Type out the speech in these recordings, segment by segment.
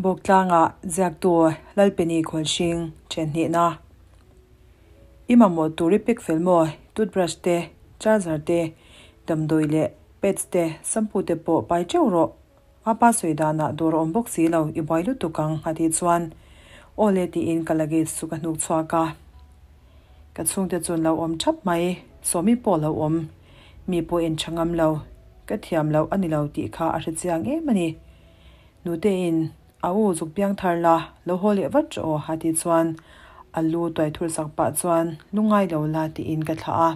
Bawktlanga ziaktu Lalpeni Khawlhring then hnihna. I mamawh tur i pek fel maw? Toothbrush te, charger te, damdawi leh pads te, shampoo te pawh pai teuh rawh. A pa sawi danah dawr a awm bawk si lo, i buai lutuk ang a tih chuan aw le tiin ka luggage chu ka hnuk chhuak a. Ka chhungte chu an lo awm thap mai, Sawmi pawh a lo awm. Mi pawh en tha ngam lo, ka thiam loh a ni lo tih kha a hrechiang em a ni. Nute in a u zuk piang thar la, lo haw leh vat rawh aw a tih chuan a lu tuai thur sak pah chuan lungngai lo la tiin ka thlah a.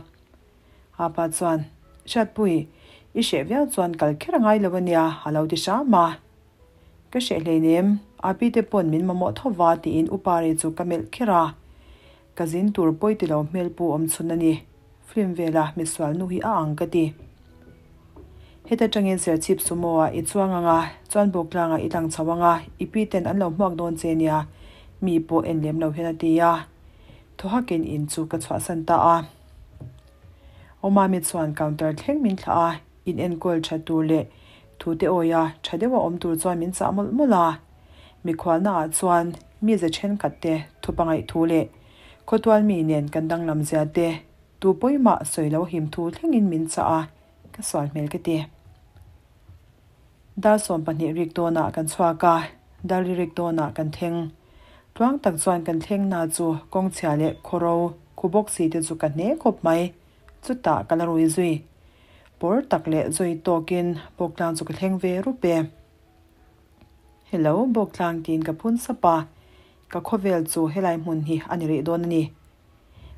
A pa chuan, Hriatpui, i hreh viau chuan kal kher a ngai lo a nia a lo ti hram a. Ka hreh hleinem, a pi te pawn min mamawh tho va tiin u Pari chu ka melh kher a. Ka zin tur pawi ti lo hmel pu awm chhun a ni. Film vela misual nu hi a ang ka ti. Heta tangin Serchhip sumo ah i chuang ang a, chuan Bawktlangah i tlang chho ang a, i pi ten an lo hmuak dawn che nia, mi pawh en lem lo hian a ti a. Thaw hakin in chu ka chhuahsan ta a. Awmami chuan counter thleng min thlah a, in enkawl tha tur leh thu te awia tha deuha awm tur chuan min chah mawlh mawlh a. Mikhualna ah chuan mi ze thenkhat te thu pangaih thu leh khawtual mi nen kan danglam zia te tu pawimah sawi lo him thu thlengin min chah a, ka sual hmel ka ti. Dar 12 rik dawnah kan chhuak a, dar li rik dawnah kan thleng. Tluang tak chuan kan thleng na chu kawngchhia leh khawro khu bawk si te chu ka hne khawp mai. Chutah ka la rui zui. Pawr tak leh zui tawkin Bawktlang chu ka thleng ve rup e. Hello, Bawktlang tiin ka phun sap a, ka khawvel chu helai hmun hi a ni rih dawn a ni.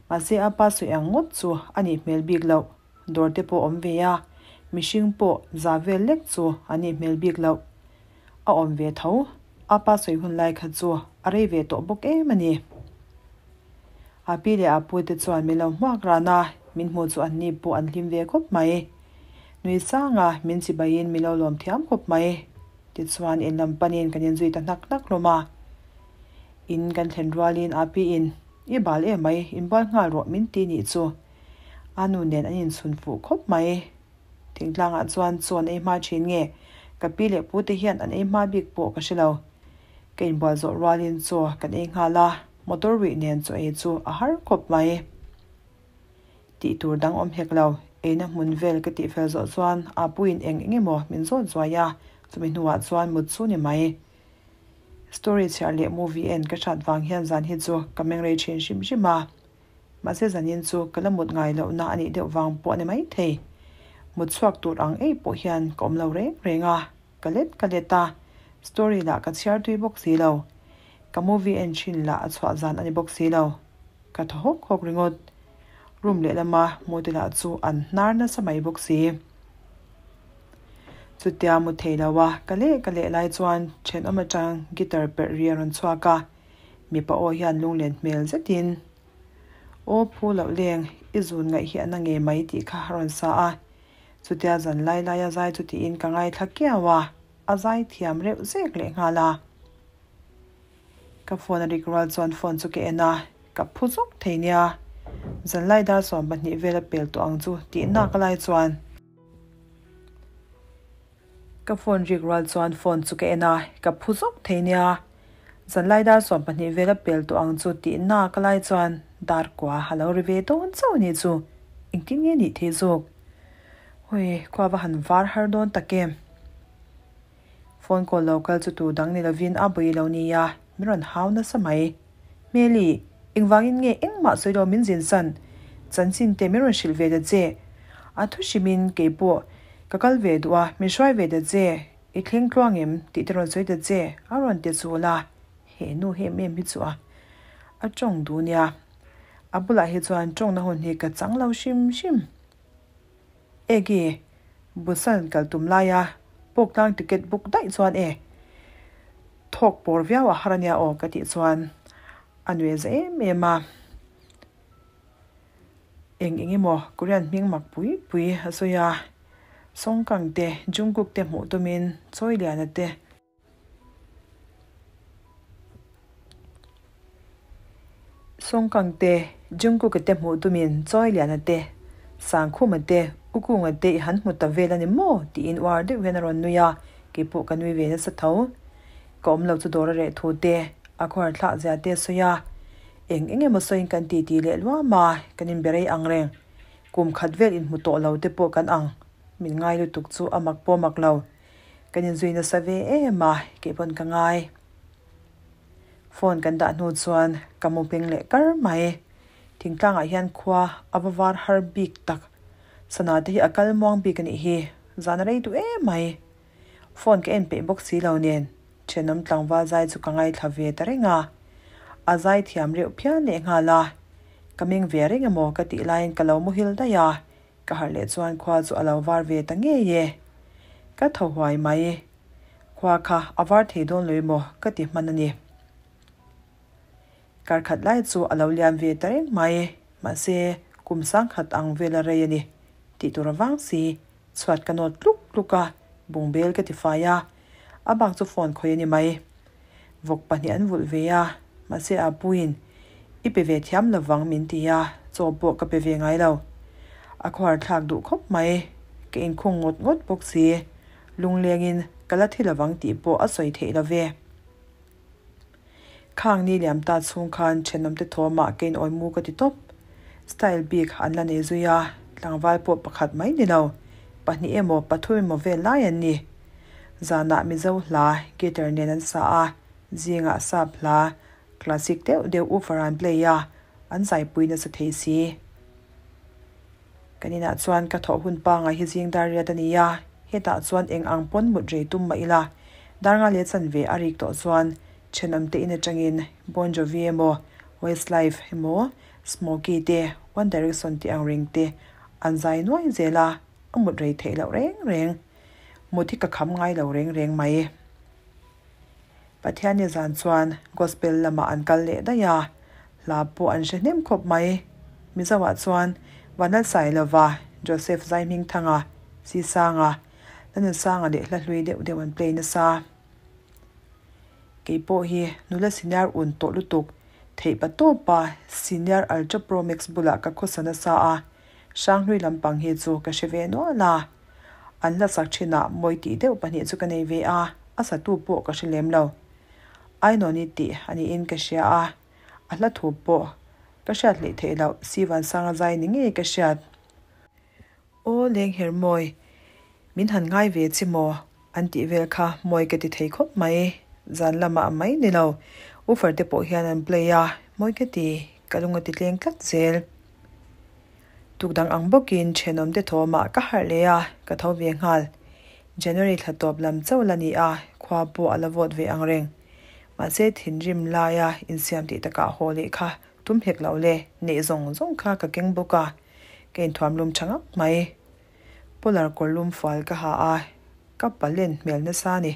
Mahse a pa sawi ang ngawt chu a nih hmel bik loh. Dawr te pawh awm ve a, mihring pawh za vel lek chu a nih hmel bik loh. A awm ve tho, a pa sawi hun lai kha chu a rei ve tawh bawk em a ni. A pi leh a pu te chuan min lo hmuak ran a, min hmuh chu an ni pawh an hlim ve khawp mai. Nui sanga min chibaiin min lo lawm thiam khawp mai. Tichuan in lam panin kan inzui ta hnak hnak hlawm a. In kan thlen rualin a pi in, I bal em mai, inbual nghal rawh min ti nih chu. A nu nen an inchhun fuh khawp mai. Thingtlangah chuan chaw an ei hma thin nge? Ka pi leh pu te hian an ei hma bik pawh ka hre lo. Ka inbual zawh rualin chaw kan ei nghal a, motor ruih nen chaw ei chu a har khawp mai. Tih tur dang awm hek lo, eina hmun vel ka tih fel zawh chuan a puiin eng eng emaw min zawt zuai a, chumi hnuah chuan mut chu ni mai. Story chhiar leh movie en ka hrat vang hian zan hi chu ka meng rei thin hrim hrim a. Mahse zanin chu ka la mut ngai lohna a nih deuh vang pawh a ni maithei. Mut chhuak tur ang ei pawh hian ka awm lo reng reng a, ka let ka let a, story lah ka chhiar tui bawk si lo. Ka movie en thin lah a chhuah zan a ni bawk si lo. Ka thaw hawk hawk ringawt. Room lehlama mute lah chu an hnar nasa mai bawk si. Chutia mu thei lo a, ka leh ka leh lai chuan thenawm atang guitar perh ri a rawn chhuak a. Mipa aw hian lunglen hmel zetin, Aw phu loh leng, i zun ngaih hi a na nge mai tih kha a rawn sa a. Chutia zan lai laia zai chu tiin ka ngaithla kiau a, a zai thiam reuh zek leh nghal a. Ka phone a rik rual chuan phone chu ka en a, ka phu zawk thei nia. Zan lai dar 12 vel a pel tawh ang chu tih nak lai chuan. Ka phone rik rual chuan phone chu ka en a, ka phu zawk thei nia. Zanlai dar 12 vel a pel tawh ang chu tih nak a lai chuan dar kua a lo ri ve dawn chauh a nih chu. Engtin nge nih thei zawk? Hawi, khua va han var har dawn tak em? Phone call lo kal chu tu dang ni lovin a bawi lo nia, min rawn hau nasa mai. Hmeli, engvangin nge engmah sawi lo min zin san? Chanchin te min rawn hrilh ve ta che. A thu hrimin kei pawh ka kal ve duh a, min hruai ve ta che. I thleng tluang em? tih te rawn sawi ta che, a rawn ti chul a. He nu hem em hi chu a a tawng duh nia. A bulah hi chuan tawngna hun hi ka chang lo hrim hrim. Egi, Busan kal tum laia pawktlang ticket book daih chuan e, thawk pawr viau a har ania aw ka tih chuan a nui za em em a. Eng eng emaw Korean hming mak pui pui a sawi a, Song Kang te, Jungkook te hmuh tumin Choi Liana te, Sawngkang te, Jungkook-a te hmuh tumin Chawiliana te, Sangkhuma te, Ukunga te i han hmu ta vel a ni maw? tiin uar deuh hian a rawn nui a, keipawh ka nui ve nasa tho. Ka awm lo chu dawr a reh thu te, a khuar thlah zia te a sawi a. Eng eng emaw sawiin kan titi leh luam a, kan inbe rei ang reng. Kum khat vel inhmu tawh lo te pawh kan ang. Min ngai lutuk chu a mak pawh mak lo. Kan inzui nasa ve em a, kei pawn ka ngai. Phone kan dah hnu chuan ka mu peng leh kar mai. Thingtlangah hian khua a va var har bik tak. Sana te hi a kal muang bik a nih hi, zan a rei duh em mai. Phone ka en peih bawk si lo nen, thenawm tlangval zai chu ka ngaithla ve ta reng a. A zai thiam reuh phian leh nghal a. Ka meng ve reng emaw ka tih laiin ka lo muhil daih a, ka harh leh chuan khua chu a lo var ve ta ngei e. Ka tho huai mai. Khua kha a var thei dawn lo emaw ka ti hman a ni. Kar khat lai chu a lo liam ve ta reng mai. Mahse, kum sangkhat ang vel a rei a ni tih tur avang si. Chhuat ka nawt tluk tluk a, bungbel ka ti fai a, a bak chu phone khawih a ni mai. Vawk pahnih an vulh ve a, mahse a puiin i pe ve thiam lovang min ti a, chaw pawh ka pe ve ngai lo. A khuar thlak duh khawp mai, ka inkhung ngawt ngawt bawk si, lunglengin ka la thi lovang tih pawh a sawi theih lo ve. Khang ni liam ta chhung khan thenawmte thawmah ka inawi mu ka ti tawp. Style bik an la nei zui a, tlangval pawh pakhat mai ni lo, pahnih emaw pathum emaw vel lai an ni. Zanah Mizo hla guitar nen an sa a, zingah sap hla classic deuh deuh woofer an play a, an zaipui nasa thei si. Kan inah chuan ka thawh hun pangai hi zing dar riat a ni a, hetah chuan eng ang pawn mut rei tum mah ila, dar nga leh chanve a rik tawh chuan thenawm te in atangin Bon Jovi emaw, Westlife emaw, Smokey te, One Direction tih ang reng te an zai nuai zel a, a mut rei theih loh reng reng. Mut hi ka kham ngai lo reng reng mai. Pathianni zan chuan Gospel lamah an kal leh daih a, hla pawh an hre hnem khawp mai. Mizoah chuan Vanlalsailova, Joseph Zaihmingthanga, Sisanga, Lanunsanga leh hla hlui deuh deuh an play nasa. Kei pawh hi nula senior un tawh lutuk theih pa tawpa Senior Ultra Pro Max bulah ka khawsa nasa a, Hranghlui lampang hi chu ka hre ve nual a. An hla sak thinah mawi tih deuh pahnih chu ka nei ve a, a satu pawh ka hre lem lo. Ainawni tih a niin ka hria a, a hla thu pawh ka hriat hleih theih loh Sivansanga zai ni ngei ka hriat. Aw lengher mawi, min han ngai ve chi maw? An tih vel kha mawi ka ti thei khawp mai. Zan lamah mai ni lo, woofer te pawh hian an play a, mawi ka ti, ka lung a ti tleng tlat zel. Tuk dang ang bawkin thenawmte thawmah ka harh leh a, ka tho ve nghal. January thla tawp lam chauh la ni a, khua pawh a la vawt ve ang reng. Mahse thinrim laia insiam tih takah haw leh kha tum hek loh le, neih zawng zawng kha ka keng bawk a, ka inthuam lum tha ngak mai. Polar kawr lum fual ka ha a, ka palen hmel nasa a ni.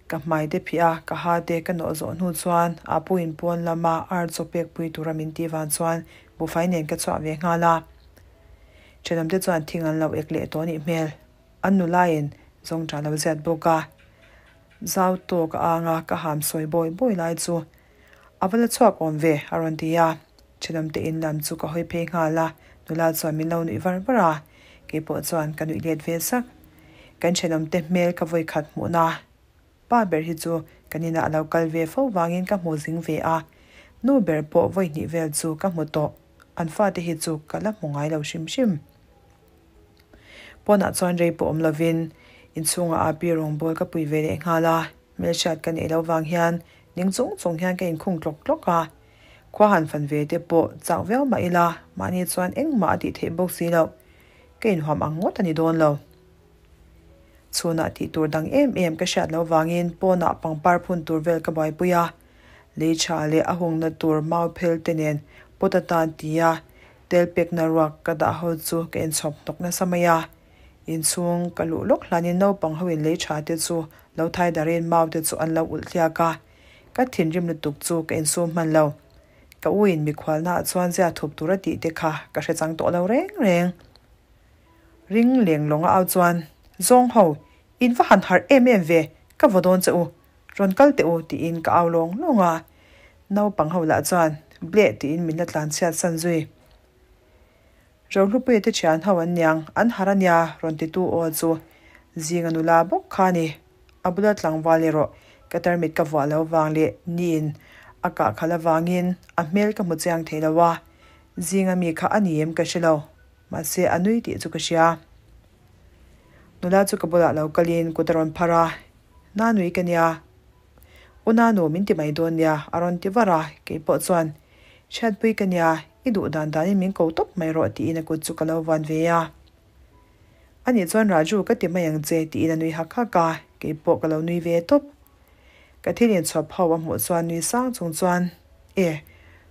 Ka hmai te phih a, ka ha te ka nawh zawh hnu chuan a pu in pawn lama ar chaw pek pui tura min tih vang chuan buhfai nen ka chhuah ve nghal a. Thenawm te chuan thing an lo ek leh tawh nih hmel. An nulaiin zawng ṭah lo ziat bawk a. Zau tawk a ang a ka ham sawi bawi bawi lai chu a va la chhuak awm ve a rawn ti a. Thenawm te in lam chu ka hawi phei nghal a, nula chuan min lo nuih var var a, keipawh chuan ka nuih let ve sak. Kan thenawm te hmel ka vawi khat hmuhna pa ber hi chu kan inah a lo kal ve fo vangin ka hmu zing ve a, nu ber pawh vawi hnih vel chu ka hmu tawh, an fate hi chu ka la hmu ngai lo hrim hrim. Pawnah chuan rei pawh awm lovin inchhungah aapi rawngbâwl ka pui ve leh nghal a, hmelhriat ka neih loh vang hian ning chung chung hian ka inkhung tlawk tlawk a, khua han fan ve te pawh chak viau mah ila mahni chuan engmah a tih theih bawk si loh. Ka inhuam ang ngawt a ni dawn lo. Chhunah tih tur dang em em ka hriat loh vangin pawnah pangpar phun tur vel ka buaipui a, lei tha leh a hungna tur mau phel te nen pot atan tia tel pekna ruak ka dah ho chu ka inchhawp hnawk nasa mai a. Inchhung ka luh lawk hlanin naupang hoin lei tha te chu lo thai darin mau te chu an lo ulh tliak a, ka thinrim lutuk chu ka insum hman lo. Ka u in mikhualna ah chuan zia thup tur a tih te kha ka hre chang tawh lo reng reng. Ring leng lawng a au chuan, Zawng ho, in va han harh em em ve, ka vaw dawn che u, rawn kal teh u tiin ka au lawng lawng a. Naupang ho lah chuan bleh tiin min la tlan chhiat san zui. Rohlupuia te thian ho an niang, an harh a nia rawn titu aw chu zinga nula bawk kha a ni. A bula tlangval erawh. Ka tarmit ka vuah lo vang leh niin a kah khalh avangin a hmel ka hmu chiang thei lo a, zinga mi kha a ni em ka hre lo, mahse a nui tih chu ka hria. Nula chu ka bulah lo kalin kut a rawn phar a, Na nui ka nia, U Nanu min ti mai dawn nia a rawn ti var a, keipawh chuan, Hriatpui ka nia, i duh dan danin min ko tawp mai rawh tiin a kut chu ka lo vuan ve a. A nih chuan Raju ka ti mai ang che tiin a nui hak hak a, keipawh ka lo nui ve tawp. Ka thil inchhawp ho a hmuh chuan nui sang chung chuan, E,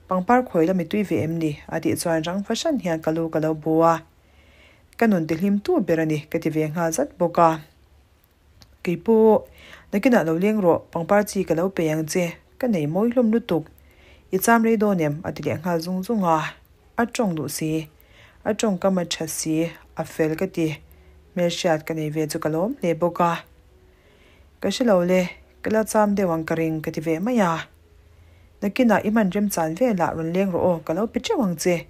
pangpar khawi la mitui ve em ni? a tih chuan rang fahran hian ka lu ka lo bu a. Ka nun tihlim tu ber a ni ka ti ve nghal zat bawk a. Keipawh, nakinah lo leng rawh, pangpar chi ka lo pe ang che, ka nei mawi hlawm lutuk. I cham rei dawn em? a ti leh nghal zung zung a. A tawng duh si, a tawngkam a tha si, a fel ka ti. Hmelhriat ka nei ve chu ka lawm hle bawk a. Ka hre lo le, ka la cham deuh ang ka ring ka ti ve mai a. Nakinah i hman remchan velah rawn leng rawh aw, ka lo pe teuh ang che.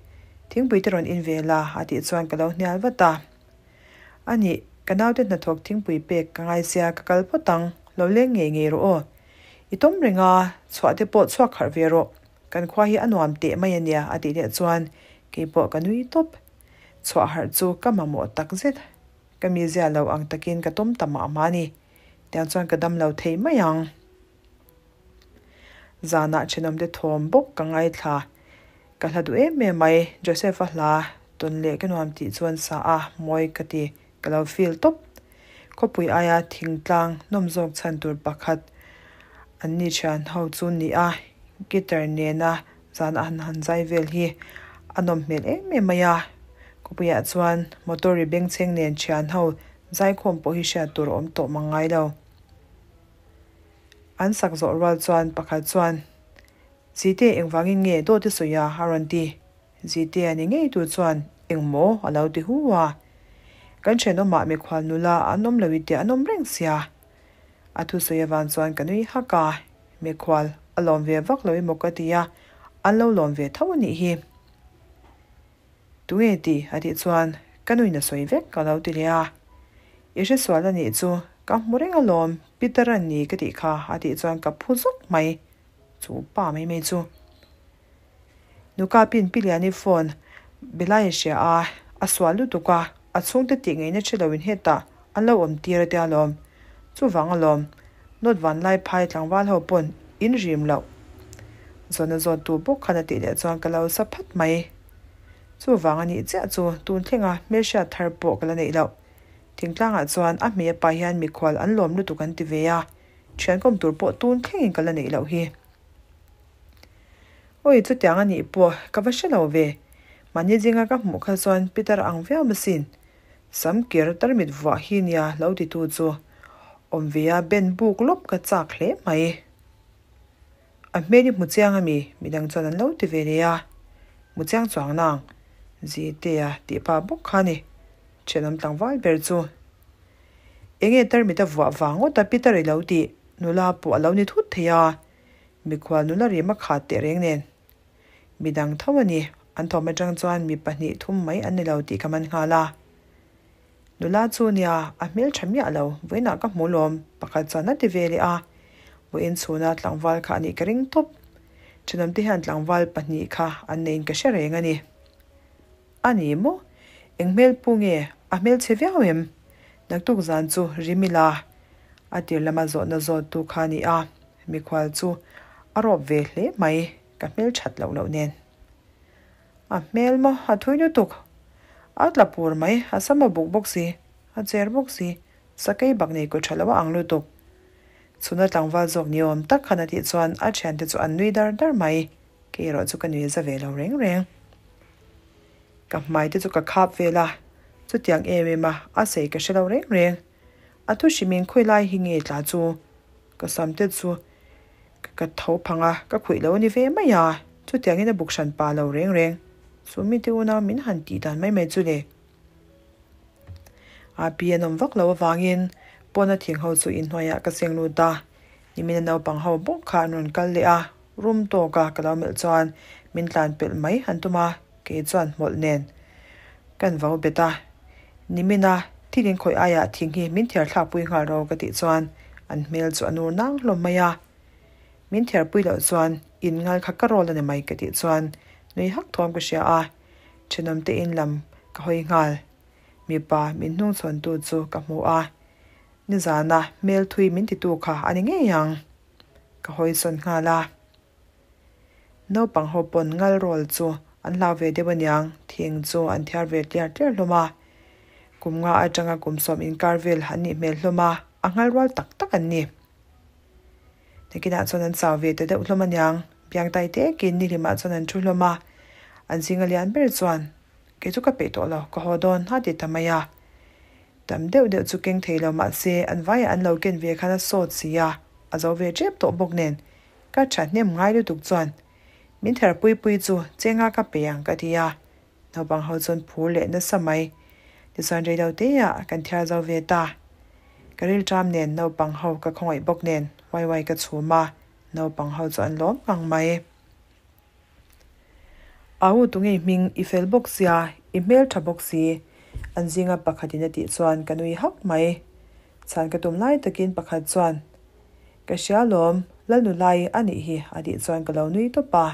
Thingpui te rawn in ve la, a tih chuan ka lo hnial vat a. A nih, ka naute hnathawk thingpui pek ka ngai sia ka kal phawt ang, lo leng ngei ngei rawh aw. I tawm reng a, chhuah te pawh chhuak harh ve rawh, kan khua hi a nuam teh mai a nia a tih leh chuan keipawh ka nui tawp. Chhuah harh chu ka mamawh tak zet. Ka mizia lo ang takin ka tawm ta mah mah a ni. Tiang chuan ka dam lo thei mai ang. Zanah thenawmte thawm bawk ka ngaithla. Ka hla duh em em mai, Joseph-a hla tawn leh ka nuam tih chuan sa a mawi ka ti, ka lo feel tawp. Khawpui aia thingtlang nawm zawk chhan tur pakhat an ni thian ho chu ni a, guitar nena zan a han han zai vel hi a nawm hmel em em mai a. Khawpuiah chuan motor ri bengchheng nen thian ho zaikhawm pawh hi hriat tur a awm tawh mang ngai lo. An sak zawh rual chuan pakhat chuan, Zite engvangin nge dawt i sawi a? a rawn ti. Zite a ni ngei tur chuan, Engmaw? a lo ti hu a. Kan thenawmah mikhual nula an awm lo i tih an awm reng sia. A thusawi avang chuan ka nui hak a, Mikhual a lawm ve vak lo emaw ka ti a, an lo lawm ve tho a nih hi. Tunge ti? a tih chuan ka nuin a sawi vek ka lo ti leh a. I hresual a nih chu, ka hmu reng alawm, Peter a ni ka tih kha a tih chuan ka phu zawk mai. Chu pa mai mai chu. Nuka pin pi Liani phone be lai a hria a, a sual lutuk a, a chhungte tih ngaihna hre loin hetah an lo awm tir a tia lawm. Chuvang alawm, Nawt van lai phai tlangval ho pawn in rim loh. Zawhna zawttu bawk khan a tih leh chuan ka lo sa phat mai. Chuvang a nih chiah chu tun thlenga hmelhriat thar pawh ka la neih loh. Thingtlangah chuan a hmei a pa hian mikhual an lawm lutuk an ti ve a, thiankawm tur pawh tun thlengin ka la neih loh hi. Awi chutiang a nih pawh ka va hre lo ve. Mahni zinga ka hmuh kha chuan Peter ang viau masin. Sam kir tarmit vuah hi nia lo titu chu awm ve a ben buk lawp ka chak hle mai. A hmel hi hmu chiang a mi? Midang chuan an lo ti ve leh a. Hmu chiang chuang nang Zitea tih pa bawk kha a ni. Thenawm tlangval ber chu. Enge tarmit a vuah vang ngawt a Peter i lo tih? Nula pawh a lo ni thut thei a. Mikhual nula rim a khat teh reng nen. Midang tho a ni. An thawm atang chuan mi pahnih thum mai an ni lo tih ka man nghal a. Nula chu nia, a hmel tha miah lo, vawiinah ka hmu lawm, pakhat chuan a ti ve leh a. Vawiin chhuna tlangval kha a nih ka ring tawp. Thenawmte hian tlangval pahnih kha an neiin ka hre reng a ni. A ni maw? Eng hmel pu nge? A hmel chhe viau em? Naktuk zan chu rim ila. A tir lama zawhna zawttu kha a ni a, mikhual chu a rawp ve hle mai, ka hmel that loh loh nen. A hmel maw? A thui lutuk. A tla pur mai, a sam a buk bawk si, a cher bawk si, sakei bak nei kaw tha lo a ang lutuk. Chhuna tlangval zawk ni awm tak khan a tih chuan a thiante chu an nui dar dar mai, kei erawh chu ka nui za ve lo reng reng. Ka hmai te chu ka khap vel a, chutiang em em a a sei ka hre lo reng reng. A thu hrimin khawi lai hi nge tla chu? Ka sam te chu ka tho phang a, ka khuih lo a ni ve mai a, chutiangin a buk hran pa lo reng reng. Chu mite unau min han tih dan mai mai chu le. A pi an awm vak lo avangin pawna thing ho chu inhnuaiah ka seng lut a, nimina naupang ho bawk kha an rawn kal leh a, rum tawka ka lo melh chuan min tlan pelh mai han tum a, kei chuan hmawlh nen kan vau bet a, nimina thil inkhawih aiah thing hi min thiar thlakpui nghal ro ka tih chuan An hmel chu a nur nang hlawm mai a. Min thiarpui loh chuan in ngal kha ka rawl a ni mai ka tih chuan nui hak thawm ka hria a, thenawm te in lam ka hawi nghal. Mipa min hnungchhawntu chu ka hmu a, nizana hmel thui min titu kha a ni ngei ang. Ka hawi sawn nghal a. Naupang ho pawn ngal rawl chu an hlau ve deuh aniang, thing chu an thiar ve tliar tliar hlawm a. Kum nga atanga kum sawm inkar vel an nih hmel hlawm a, a ngal rual tak tak an ni. Nakinah chuan an chau ve ta deuh hlawm aniang, biangtai tekin nihlimah chuan an thu hlawm a, an zinga lian ber chuan, Kei chu ka peih tawh lo, ka haw dawn a ti ta mai a. Tam deuh deuh chu keng thei lo mah se an vaiah an lo ken ve khan a sawt si a, a zo ve tep tawh bawk nen ka thahnem ngai lutuk chuan min ther pui pui chu chenga ka pe ang ka ti a, naupang ho chuan phur leh nasa mai. Tichuan reilo teah kan thiar zo ve ta. Ka rilṭam nen naupang ho ka khawngaih bawk nen waiwai ka chhum a, naupang ho chu an lawm ngang mai. Au tunge i hming i fel bawk sia, i hmel tha bawk si, an zinga pakhatin a tih chuan ka nui hak mai. Chhan ka tum lai takin pakhat chuan, Ka hria lawm, Lalnulai a nih hi a tih chuan ka lo nui tawp a.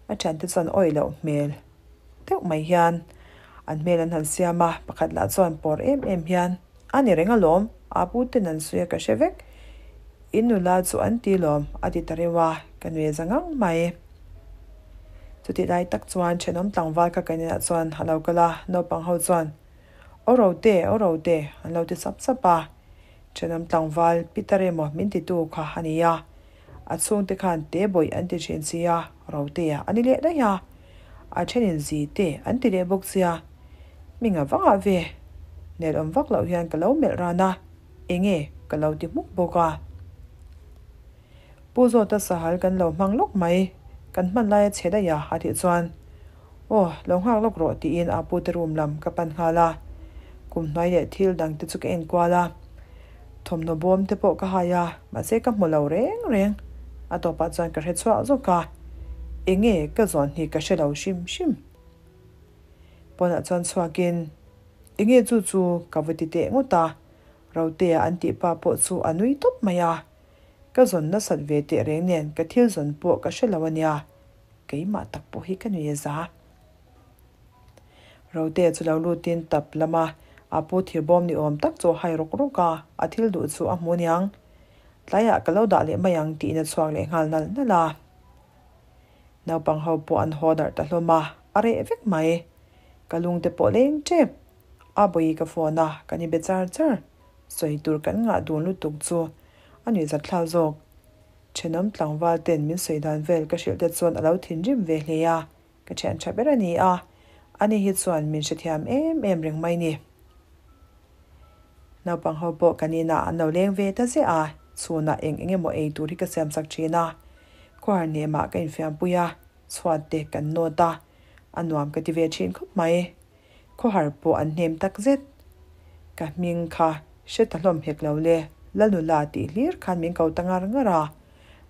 A thiante chuan awih loh hmel deuh mai hian an hmel an han siam a, pakhat lah chuan pawr em em hian, A ni reng alawm, a pu ten an sawi a ka hre vek, in nula chu an ti lawm a ti ta reuh a, ka nui za ngang mai. Chutih lai tak chuan thenawm tlangval kha kan inah chuan a lo kal a, naupang ho chuan, Aw Rote, aw Rote, an lo ti sap sap a. Thenawm tlangval Peter emaw min titu kha a ni a, a chhungte khan te bawih an ti thin sia, Rotea a ni leh daih a, a thenin zi te an ti leh bawk sia, hming a vangah ve. Nelawm vak loh hian ka lo melh ran a, enge ka lo ti hmuk bawk a. Pu Zawta sahal kan lo hmang lawk mai, kan hman laia chhe daih a a tih chuan, Aw, lo nghak lawk rawh tiin a pute room lam ka pan nghal a. Kum hnuai leh thil dang te chu ka en kual a, thawmhnaw bawm te pawh ka hai a, mahse ka hmu lo reng reng. A tawpah chuan ka hre chhuak zawk a, enge ka zawn hi ka hre lo hrim hrim. Pawnah chuan chhuakin, Enge chu chu ka va ti teh ngawt a, Rotea an tih pa pawh chu a nui tawp mai a. Ka zawn nasat ve teh reng nen ka thil zawn pawh ka hre lo a nia, keimah tak pawh hi ka nui a za. Rotea chu lo lutin tap lama a pu thirbawm ni awm tak chu a hai rawk rawk a, a thil duh chu a hmu niang. Tlaiah ka lo dah leh mai ang tiin a chhuak leh nghal nalh nalh a. Naupang ho pawh an haw darh ta hlawm a, a reh vek mai. Ka lungte pawh leng tep. A bawi ka phone a, kan i be char char. Sawi tur kan ngah dun lutuk chu a nuihzat thlak zawk. Thenawm tlangval ten min sawi dan vel ka hrilh te chuan a lo thinrim ve hle a, ka thian tha ber a ni a, ani hi chuan min hrethiam em em reng mai ni. Naupang ho pawh kan inah an lo leng ve ta ziah a, chhunah eng eng emaw ei tur hi ka siam sak thin a, khuar nemah ka infiampui a, chhuat te kan nawt a, a nuam ka ti ve thin khawp mai. Khawhar pawh an hnem tak zet. Ka hming kha hre ta hlawm hek lo le, Lalnula tih hlir khan min ko ta ngar ngar a,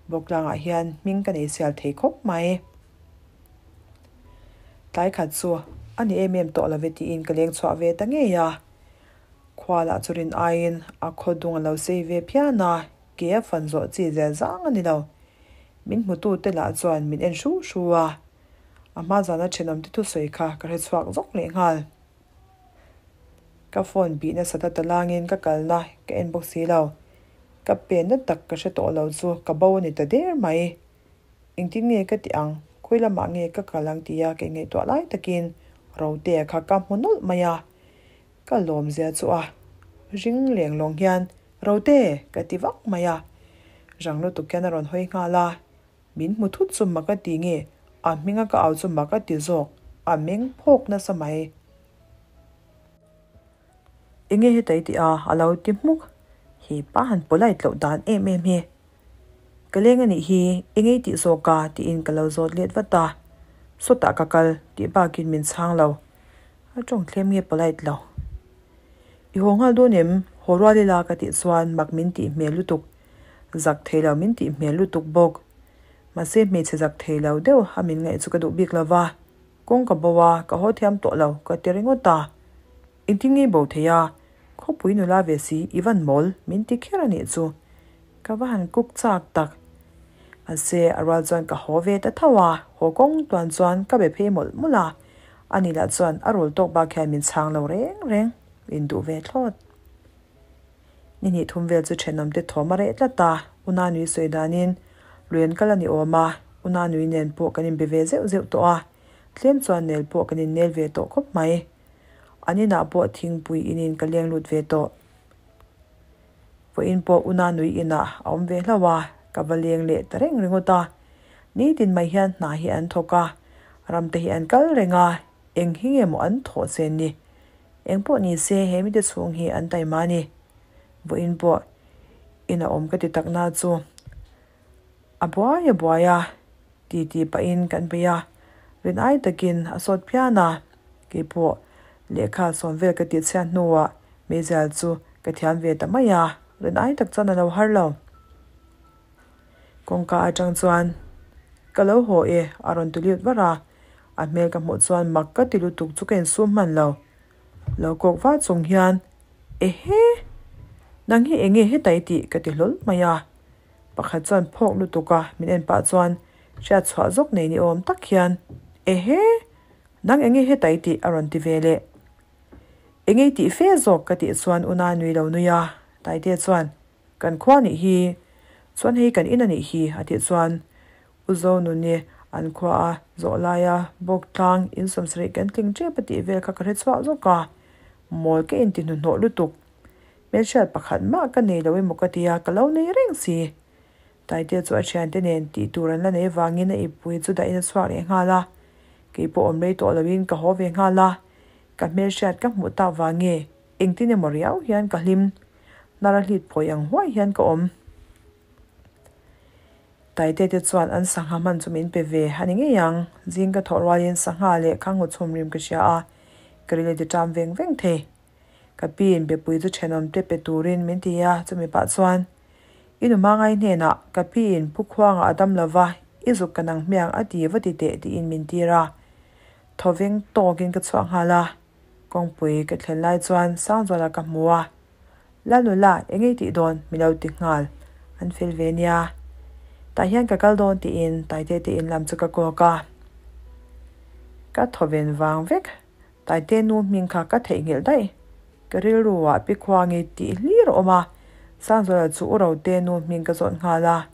Bawklangah hian hming ka nei sial thei khawp mai. Tlai khat chu a ni em em tawh lo ve tiin ka leng chhuah ve ta ngei a. Khua lah chu rin aiin a khaw dung a lo sei ve phian a, ke a fan zawh chi zel zang a ni lo. Min hmutute lah chuan min en hru hru a. A hma zana thenawmte thusawi kha ka hre chhuak zawk leh nghal. Ka phone bih nasat a talangin ka kalna ka en bawk si lo. Ka penna tak ka hre tawh lo chu ka bo a ni ta der mai. Engtin nge ka tih ang, khawi lamah nge ka kal ang tia ka ingaihtuah lai takin Rotea kha ka hmu nawlh mai a. Ka lawmzia chu a ring leng lawng hian Rote ka ti vak mai a. Rang lutuk hian a rawn hawi nghal a. Min hmu thut chu mak a ti nge? A hminga ka au chu mak a ti zawk, a meng phawk nasa mai. Enge heta i tih a? A lo ti hmuk. He pa han polite loh dan em em hi. Ka leng a nih hi, enge i tih zawk a? tiin ka lo zawt let vat a. Sawtah ka kal tih bakin min chhang lo. A tawng thlem nge polite lo. I haw nghal dawn em? Haw rual ila ka tih chuan mak min tih hmel lutuk. Zak thei lo min tih hmel lutuk bawk. Mahse hmeichhe zak thei lo deuh a min ngaih chu ka duh bik lo va, kawng ka bo a, ka haw thiam tawh lo ka ti ringawt a. Engtin nge bo thei a? Khawpui nula ve si i van mawl min ti kher a nih chu. Ka va han kuk chak tak. Mahse a rual chuan ka haw ve ta tho a, haw kawng tuan chuan ka be phei mawlh mawlh a, ani lah chuan a rul tawk bak hian min chhang lo reng reng, min duh ve thlawt. Ni hnih thum vel chu thenawm te thawm a reh tlat a, Una nui sawi danin lui an kal a ni awm a, Una nui nen pawh kan inbe ve zeuh zeuh tawh a, tlem chuan nel pawh kan innel ve tawh khawp mai. An inah pawh thingpui inin ka leng lut ve tawh. Vawiin pawh Una nui inah a awm ve hlauh a, ka va leng leh ta reng ringawt a. Nitin mai hian hna hi an thawk a, ram te hi an kal reng a, eng hi nge maw an thawh chen ni? Eng pawh ni se he mite chhung hi an taima a ni. Vawiin pawh in a awm ka ti tak na chu a buai a buai a ti ti pahin kan bei a, rin ai takin a sawt phian a, keipawh lehkha sawm vel ka tih chhiat hnuah meizial chu ka thiam ve ta mai a, rin ai tak chuan a lo har lo. Kawngka atang chuan ka lo haw e a rawn ti lut var a, a hmel ka hmuh chuan mak ka ti lutuk chu ka insum hman lo. Lo kawk va chung hian Ehe! Nang hi enge hetai tih ka ti hlawl mai a. Pakhat chuan phawk lutuk a min en pah chuan hriat chhuah zawk nei ni awm tak hian Ehe! Nang enge hetai tih a rawn ti ve leh. Enge i tih fe zawk ka tih chuan Una nui lo nui a, Taite chuan Kan khua nih hi, chuan hei kan in a nih hi a tih chuan U Zonuni an khua a zawh laia bawk tlang in sawmsarih kan tling tep a tih vel kha ka hre chhuak zawk a, mawl ka inti hnuhnawh lutuk. Hmelhriat pakhat mah ka nei lo emaw ka ti a, ka lo nei reng si. Taitea chu a thiante nen tih tur an la nei vangin a ippui chu dahin a chhuak leh nghal a, keipawh awm rei tawh loin ka haw ve nghal a, ka hmelhriat ka hmuh tak vang nge engtin emaw riau hian ka hlim. Hnar a hlit phawi ang huai hian ka awm. Taite te chuan an sangha hman chu min pe ve a ni ngei ang. Zing ka thawh rualin sangha leh khanghu chhum rim ka hria a, ka rile ti ṭam veng veng thei. Ka piin bepui chu ṭhenawm te pe turin min ti a, chumi pah chuan i nu hmangai hnenah ka piin Pu Khuangah a dam lova, i zuk ka nang hmiang a ti va ti teh tiin min tir a. Thaw veng tawkin ka chhuak nghal a. Kawngpui ka thlen lai chuan Sangzuala ka hmu a, Lalnula, eng ei tih dawn? Mi lo ti nghal. An fel ve nia. Tah hian ka kal dawn tiin Taite te in lam chu ka kawk a. Ka thaw ven vang vek. Taite nu hming kha ka theihnghilh daih. Ka rilru ah Pi Khuangi tih hlir a awm a, Sangzuala chu U Rote nu hming ka zawt nghal a.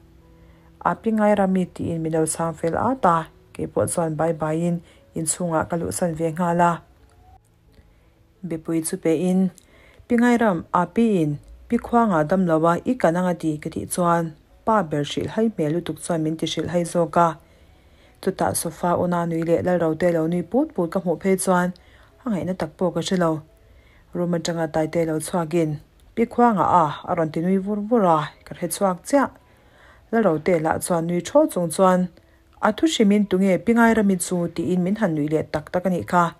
A pi Ngairami tiin mi lo chhang fel at a, keipawh chuan bye bye in Inchhungah ka luhsan ve nghal a. Bepui chu pehin, Pi Ngairam, a piin Pi Khuanga dam lo a, i kan anga ti ka tih chuan pa ber hrilh hai hmel lutuk chuan min ti hrilh hai zawk a. Chutah sofa una nui leh Lalrote lo nui put put ka hmuh phei chuan a ngaihna tak pawh ka hre lo. Room atanga Taite lo chhuakin, Pi Khuanga a, a rawn ti nui vur vur a, ka hre chhuak chiah. Lalrote lah chuan nui thaw chung chuan A thu hrimin tunge pi Ngairami chu tiin min han nuih leh tak tak a nih kha.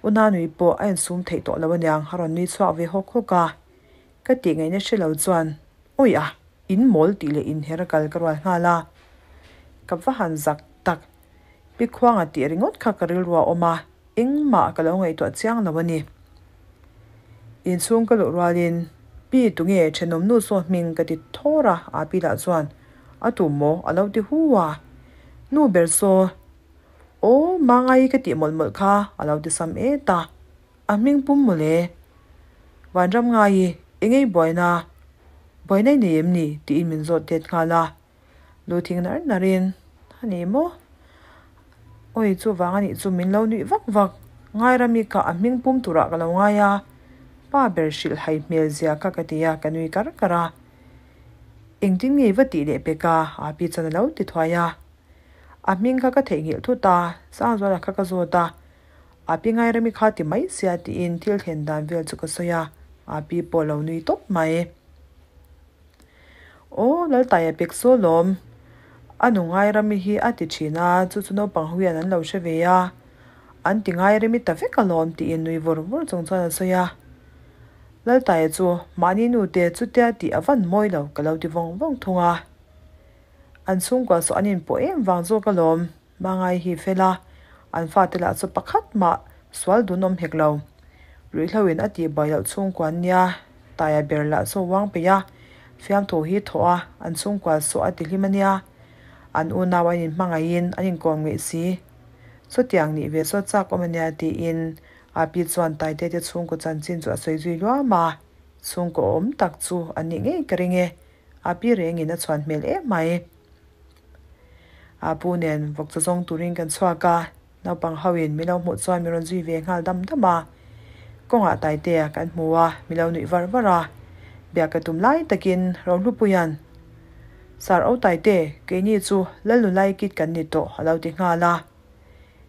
U Nanui pawh a insum theih tawh lo aniang a rawn nui chhuak ve hawk hawk a. Ka tih ngaihna hre lo chuan Awi a, in mawl tih leh inher a kal ka rual nghal a. Ka va han zak tak. Pi Khuanga tih ringawt kha ka rilru a awm a, engmah ka lo ngaihtuah chiang lo a ni. Inchhung ka luh rualin Pi tunge thenawmnu saw hming ka ti thawr a, Api lah chuan A tu maw? A lo ti hu a. Nu ber saw, Aw, Mangai ka tih mawlh mawlh kha a lo ti sam et a. A hming pum mawle. Vanram ngai, engei buaina? Buaina i nei em ni? tiin min zawt det nghal a. Lu thing nar narin, A ni maw? Awi, chuvang a nih chu min lo nuih vak vak. Ngairami kha a hming pum turah ka lo ngai a. Pa ber hrilh hai hmel zia kha ka ti a, ka nui kar kar a. Engtin nge i va tih leh pek a? A pi chuan a lo ti thuai a. A hming kha ka theihnghilh thut a, Sangzuala kha ka zawt a. A pi Ngairami kha ti mai sia tiin thil thlen dan vel chu ka sawi a, a pi pawh lo nui tawp mai. Aw, Laltaia pek saw lawm. A nu Ngairami hi a ti thin a, chu chu naupang ho hian an lo hre ve a. An ti Ngairami ta vek alawm tiin nui vawr vawr chung chuan a sawi a. Laltaia chu mahni nu te chutia tih a van mawi lo ka lo ti vawng vawng thung a. An chhungkua saw an inpawh em vang zawk alawm, Mangai hi fel a, an fate lah chu pakhat mah sual dun awm hek lo. Ruihhloin a tihbuai loh chhungkua an nia, Taia ber lah chu a uang peih a, fiamthu hi thawh a, an chhungkua saw a tihlim a nia. An unau an inhmangaihin an inkawm ngeih si. Chutiang nih ve chu a chak awm a nia tiin Api chuan Taite te chhungkaw chanchin chu a sawi zui luam a, chhungkaw awm tak chu an nih ngei ka ring e, Api rengin a chhuan hmel em mai. Apu nen vawk chaw zawng turin kan chhuak a, Naupang ho in min lo hmuh chuan min rawn zui ve nghal dam dam a. Kawngah Taitea kan hmu a, min lo nuih var var a. Biak ka tum lai takin Rohlupuia'n, Sir O Taite, keini chu Lalnulai kit kan ni tawh a lo ti nghal a.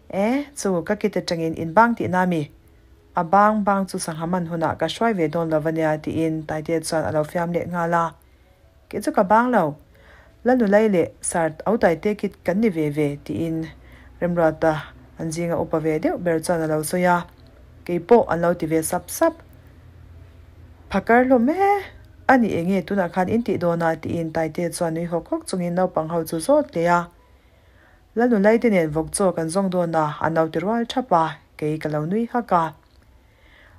E, chu ka kit atangin in bang tihna mi? A bang bang chu sangha man hunah ka hruai ve dawn lo va nia tiin Taitea chuan a lo fiam leh nghal a. Kei chu ka bang lo. Lalnulai leh Sir Autaite kit kan ni ve ve tiin Remruata an zinga upa ve deuh ber chuan a lo sawi a, kei pawh an lo ti ve sap sap. Phakar hlawm e, a ni enge tunah khan in tih dawn a tiin Taite chuan nui hawk hawk chungin naupang ho chu zawt leh a. Lalnulai te nen vawk chaw kan zawng dawn a, an lo ti rual thap a, kei ka lo nui hak a.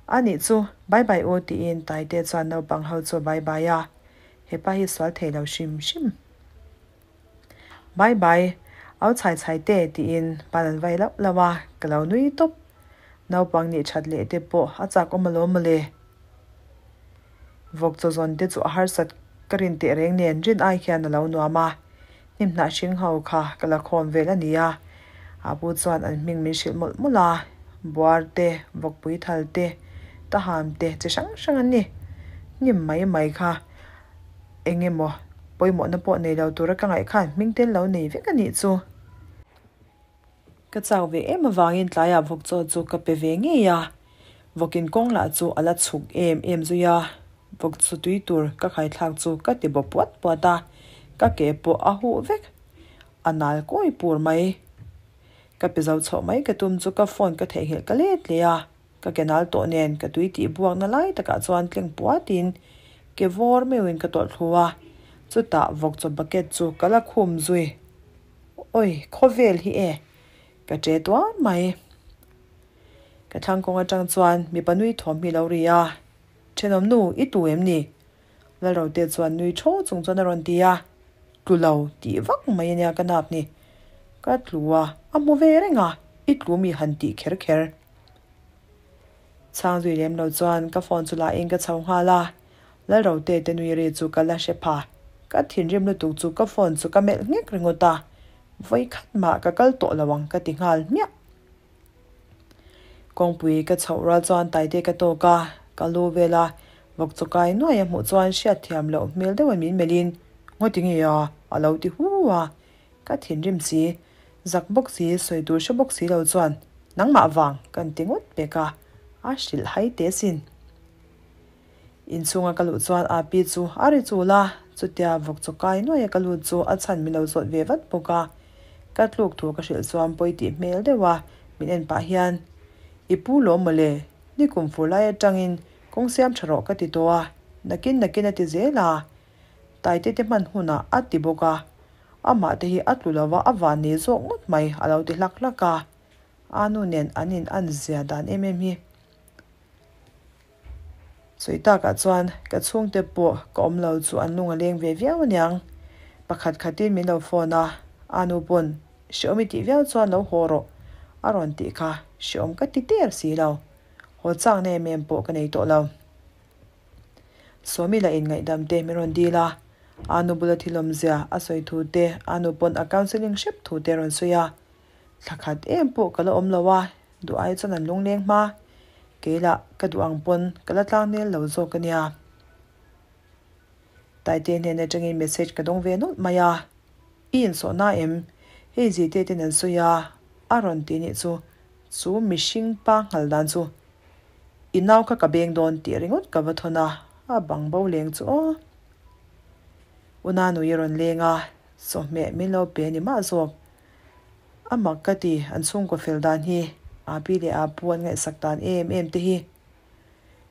A nih chu, bye bye u tiin Taite chuan naupang ho chu bye bye a, hepa hi sual thei lo hrim hrim. Bye bye, au chhai chhai te tiin pan an vai lauh lauh a, ka lo nui tawp. Naupang nih that leh te pawh a chak awm alawm mawle. Vawk chaw zawn te chu a harsat ka rin teh reng nen rin ai hian a lo nuam a, Hnimhnah hring ho kha ka la khawm vel a ni a, a pu chuan an hming min hrilh mawlh mawlh a, buar te, vawkpui thal te, taham te chi hrang hrang an ni. Hnim mai mai kha eng emaw pawimawhna pawh nei lo tura ka ngaih khan hming tel lo nei vek a nih chu. Ka chau ve em avangin tlaiah vawk chaw chu ka pe ve ngei a, vawkin kawng lah chu a la chhuk em em zui a, vawk chu tui tur ka khaithlak chu ka ti baw puat puat a, ka ke pawh a huh vek, a nal kawi pur mai. Ka pe zo chhoh mai ka tum chu ka phone ka theihnghilh ka let leh a, ka ke nal tawh nen ka tui tih buakna lai takah chuan tleng puatin ke vawr meuhin ka tawlh thlu a, chutah vawk chaw bucket chu ka la khum zui. Oi, khawvel hi e, ka ṭe tuar mai. Ka thlang kawng aṭang chuan mipa nui thawm hi lo ri a, Ṭhenawm nu, i tu em ni? Lalrote chuan nui ṭhaw chung chuan a rawn ti a, Tlu lo tih vak mai ania ka nap ni. Ka tlu a, a hmu ve reng a, i tlu mi han tih kher kher. Chhang zui lem lo chuan ka phone chu lahin ka chho nghal a, Lalrote te nui ri chu ka la hre pha. Ka thinrim lutuk chu ka phone chu ka melh nghek ringawt a, vawi khat mah ka kal tawh lo ang ka ti nghal hmiah. Kawngpui ka chhoh rual chuan Taite ka tawk a, ka lu vel a, vawk chaw kai nuai a hmuh chuan hriat thiam loh hmel deuh a min melh in, Ngaw ti nge a? a lo ti hu a. Ka thinrim si, zak bawk si, sawi tur hre bawk si lo chuan nangmah vang kan ti ngawt pek a, a hrilh hai teh sin. Inchhunga ka luh chuan Api chu a ri chul a, chutia vawk chaw kai nuaia ka lut chu a chhan min lo zawt ve vat bawk a. Ka tluk thu ka hrilh chuan pawi tih hmel deuh a min en pah hian, I pu lawm mawle, ni kum fur lai atangin kawng siam tha rawh ka ti tawh a, nakin nakin a ti zel a, Taite te hman hunah a ti bawk a, amah te hi a tlu lova a van nei zawk ngawt mai a lo ti hlak hlak a, a nu nen an in an zia dan em em hi. Sawi takah chuan ka chhungte pawh ka awm lo chu an lung a leng ve viau aniang. Pakhat khatin min lo phone a, a nu pawn hreawm i tih viau chuan lo haw rawh a rawn tih kha hreawm ka ti der si lo. Haw chakna em em pawh ka nei tawh lo. Sawmi lah in ngaihdam te min rawn dil a, a nu bula thil awmzia a sawi thu te, a nu pawn a counselling hrep thu te a rawn sawi a. Thla khat em pawh ka la awm lo a, Duh ai chuan an lungleng hma. Kei lah ka duh ang pawn ka la tlang nel lo zawk a nia. Taite hnen atangin message ka dawng ve nawlh mai a. I insawhna em? Hei zite ten an sawi a, a rawn ti nih chu. Chu mihring pa nghal dan chu. I nau kha ka beng dawn tih ringawt ka va thawn a, a bang bo leng chu aw. Unanui a rawn leng a, chawhmeh min lo pe ni mah zawk. A mak ka ti, an chhungkaw fel dan hi, a pi leh a pu an ngaihsak dan em em te hi.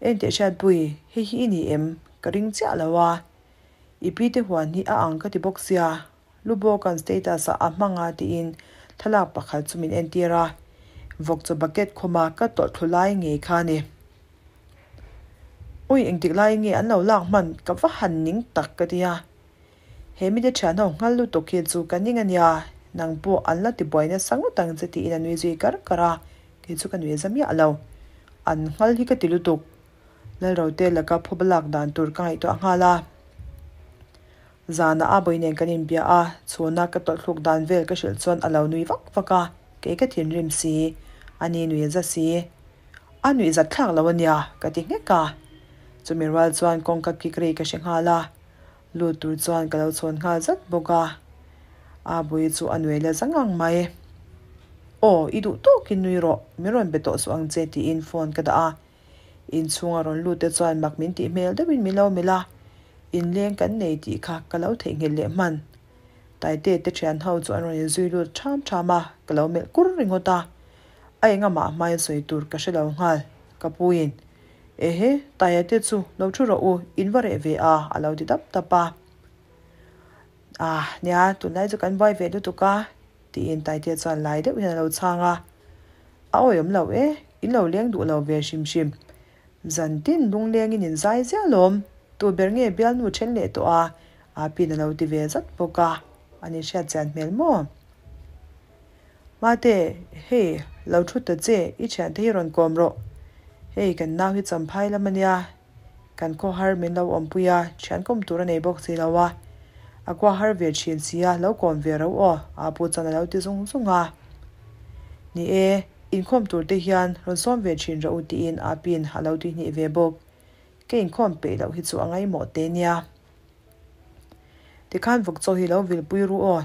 Enteh Hriatpui, hei hi i ni em? Ka ring chiah lo a. I pi te huan hi a ang ka ti bawk sia, Lubawka'n status ah a hmang a tiin thlalak pakhat chu min entir a. Vawk chaw bucket khawma ka tawlh thlu lai ngei kha a ni. Awi engtik laiin nge an lo lak hman ka va han ning tak ka ti a. He mite thian ho nghal lutuk hi chu ka ning a nia, nang pawh an la tibuai nasa ngawt ang che tiin a nui zui kar kar a, kei chu ka nui za miah lo. An nghal hi ka ti lutuk. Lalrote laka phuba lak dan tur ka ngaihtuah nghal a. Zanah a bawi nen kan inbia a, chhuna ka tawlh thluk dan vel ka hrilh chuan a lo nui vak vak a, kei ka thinrim si, a ni nui za si. A nuih zat thlak lo a nia, ka ti nghek a. Chumi rual chuan kawngka kik rei ka hre nghal a, lut tur chuan ka lo chhawn nghal zat bawk a. A bui chu a nui la za ngang mai. Aw, i duh tawkin nui rawh, min rawn be tawh suh ang che tiin phone ka dah a. Inchhunga rawn lut te chuan mak min tih hmel deuhin min lo melh a, inleng kan nei tih kha ka lo theihnghilh leh hman. Taite te thian ho chu an rawn inzui lut ṭham ṭham a, ka lo melh kur ringawt a. A engamah hmaia sawi tur ka hre lo nghal, ka puiin, Ehe, Taia te chu lo ṭhu rawh u, in va reh ve a, a lo ti dap dap a. Ah, nia, tunlai chu kan buai ve lutuk a, tiin Taitea chuan lai deuh hian a lo chhang a. A awihawm lo e, in lo leng duh lo ve hrim hrim. Zan tin lunglengin in zai ziah lawm, tu ber nge bialnu then leh tawh a, Api'n a lo ti ve zat bawk a, a ni hriat chian hmel maw? Mate, hei, lo thu ta che, i thiante hi rawn kawm rawh. Hei, kan nau hi champhai lam a nia, Kan khaw har min lo awmpui a, thian kawm tur a nei bawk si lo a. A kua har ve thin si a, lo kawm ve ro aw, aa pu chuan a lo ti zung zung a. Ni e, inkhawm tur te hian rawn sawm ve thin rawh u tiin aa pin a lo tihnih ve bawk. Ka inkhawm peih loh hi chu a ngaimawh teh nia. Tikhan vawk chaw hi lo vilpui ru aw.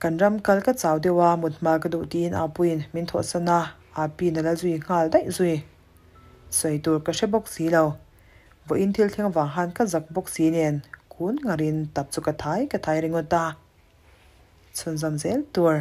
Kan ram kal ka chau deuh a, mut hma ka duh tiin aa puiin min thawhsan a, aa pin a la zui nghal daih zui. Sawi tur ka hre bawk si lo. Vawiin thil thleng vang han ka zak bawk si nen kun ngarin tap chu ka thai ka thai ringawt a. Chhunzawm zel tur.